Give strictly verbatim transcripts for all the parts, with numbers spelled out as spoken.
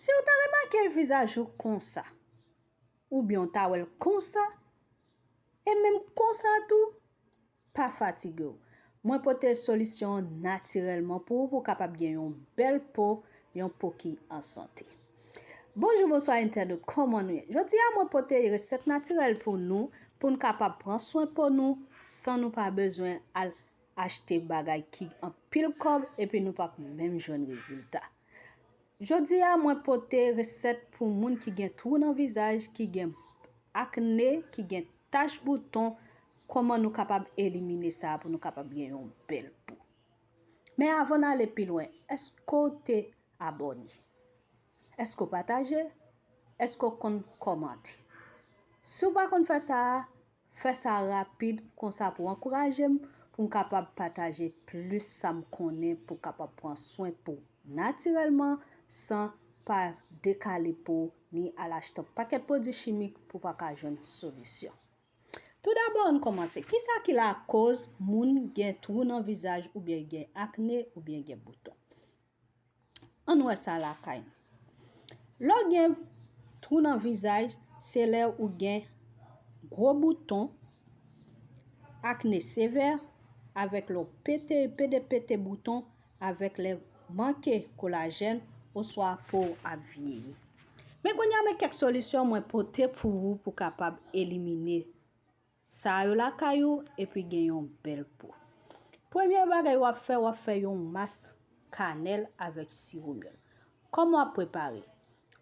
Si w ta remake vizaj ou konsa, oubyen w ta wè l konsa, e menm konsa tou, pa fatige w. Mwen pote solisyon an natirèlman pou ou, pou w kapab gen yon bèl po, yon po ki an sante. Bonjou, bonswa entènot, kòman nou ye? Jodi a, mwen pote resèt natirèl pou nou, pou n kapab pran swen po nou, san nou pa bezwen al achte bagay ki anpil kòb, epi nou p ap menm jwenn rezilta. Jodi a, mwen pote resèt pou moun ki gen twou nan vizaj, ki gen akne, ki gen tach bouton, kòman nou kapab elimine sa pou nou kapab gen yon bèl po. Men avan n ale pi lwen, èske w te abòne? Èske w pataje? Èske w konn kòmante? Si w pa konn fè sa a, fè sa rapid, konsa pou ankouraje m, pou m kapab pataje plis sa m konnen pou kapab pran swen po natirèlman, san pa dekale po ni al achte yon pakèt pwodui chimik pou pa ka jwenn solisyon. Toudabò, ann kòmanse. Kisa ki lakoz moun gen twou nan vizaj oubyen gen akne oubyen gen bouton? Ann wè sa lakay nou. Lè w gen twou nan vizaj, se lè ou gen gwo bouton, akne sevè, avèk lè w pete, pede pete bouton, avèk lè manke kolajèn, oswa po w ap vyeyi. Men kounye a, men kèk solisyon mwen pote pou ou pou kapab elimine sa yo lakay ou epi gen yon bèl po. Premye bagay w ap fè, w ap fè yon mas kanèl avèk siwo myèl. Kòman w ap prepare?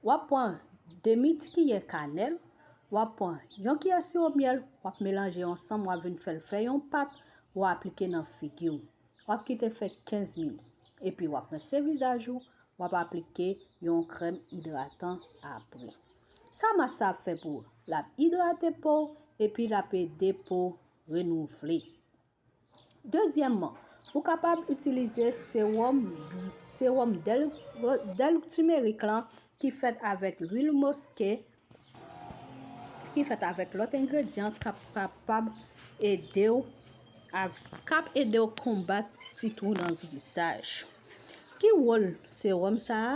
W ap pran demi ti kiyè kanèl, w ap pran yon kiyè siwo myèl, w ap melanje yo ansanm, w ap vin fè l fè yon pat, w ap aplike nan figi w. W ap kite l fè kenz minit. Epi w ap rense vizaj ou, w ap aplike yon krèm idratan apre. Sa mas sa ap fè pou ou? L ap idrate po w, epi l ap ede po w renouvle. Dezyèmman, ou kapab itilize sewòm, sewòm dèl, dèl timerik lan ki fèt avèk lwil moske, ki fèt avèk lòt engredyan k ap kapab ede w, k ap ede w konbat ti twou nan vizaj. Ki wòl sewòm sa a?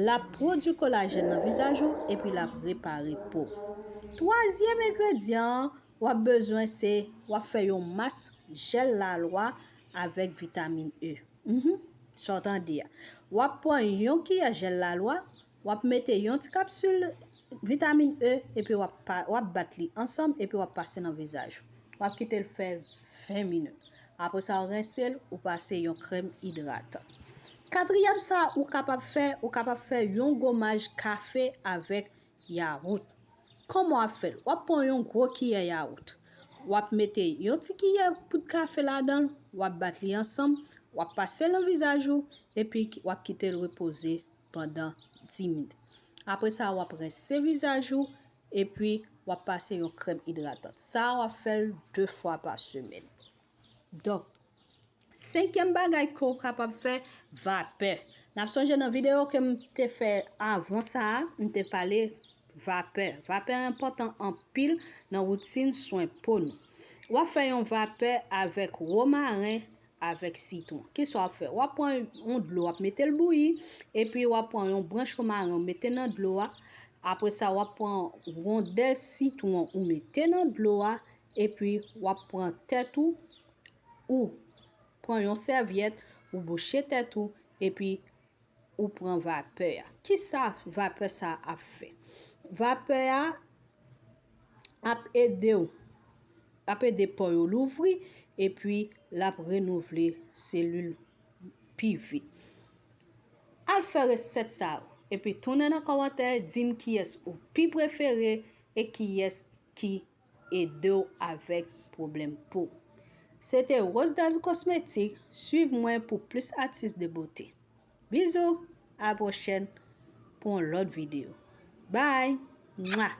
L ap pwodui kolajèn nan vizaj ou epi l ap repare po. Twazyèm engredyan an, w ap bezwen se, w ap fè yon mas jèl lalwa avèk vitamin E. Mhm. Sa w tande a. W ap pran yon kiyè jèl lalwa, w ap mete yon ti kapsil vitamin E, epi w ap pa, w ap bat li ansanm, epi w ap pase nan vizaj ou. W ap kite l fè ven minit. Apre sa, w rense l, ou pase yon krèm idratan. Katriyèm sa ou kapab fè, ou kapab fè yon gomaj kafe avèk yawout. Kòman w ap fè l? W ap pran yon gwo kiyè yawout. W ap mete yon ti kiyè poud kafe ladan l, w ap bat li ansanm, w ap pase l nan vizaj ou, epi w ap kite l repoze pandan dis minit. Apre sa, w ap rense vizaj ou, epi w ap pase yon krèm idratan. Sa a, w ap fè l de fwa pa semèn. Donk, senkyèm bagay ke w kapab fè, vapè. N ap sonje nan videyo ke m te fè avan sa a, m te pale vapè. Vapè enpòtan anpil nan woutin swen po nou. W ap fè yon vapè avèk womaren, avèk sitwon. Kisa w ap fè? W ap pran yon dlo, w ap mete l bouyi, epi w ap pran yon branch womaren, w mete nan dlo a. Apre sa, w ap pran wondèl sitwon, ou mete nan dlo a, epi w ap pran tèt ou, ou pran yon sèvyèt, ou bouche tèt ou, epi ou pran vapè a. Kisa vapè sa a ap fè? Vapè a ap ede w, ap ede po yo louvri, epi l ap renouvle selil pi vit. Al fè resèt sa yo, epi tounen nan kòmantè, di m kiyès ou pi prefere e kiyès ki ede w avèk pwoblèm po. Se te Rose Dal Cosmétique, swiv mwen pou plis atis de bote. Bizou, a pwochèn pou yon lòt videyo. Bye! Mwa!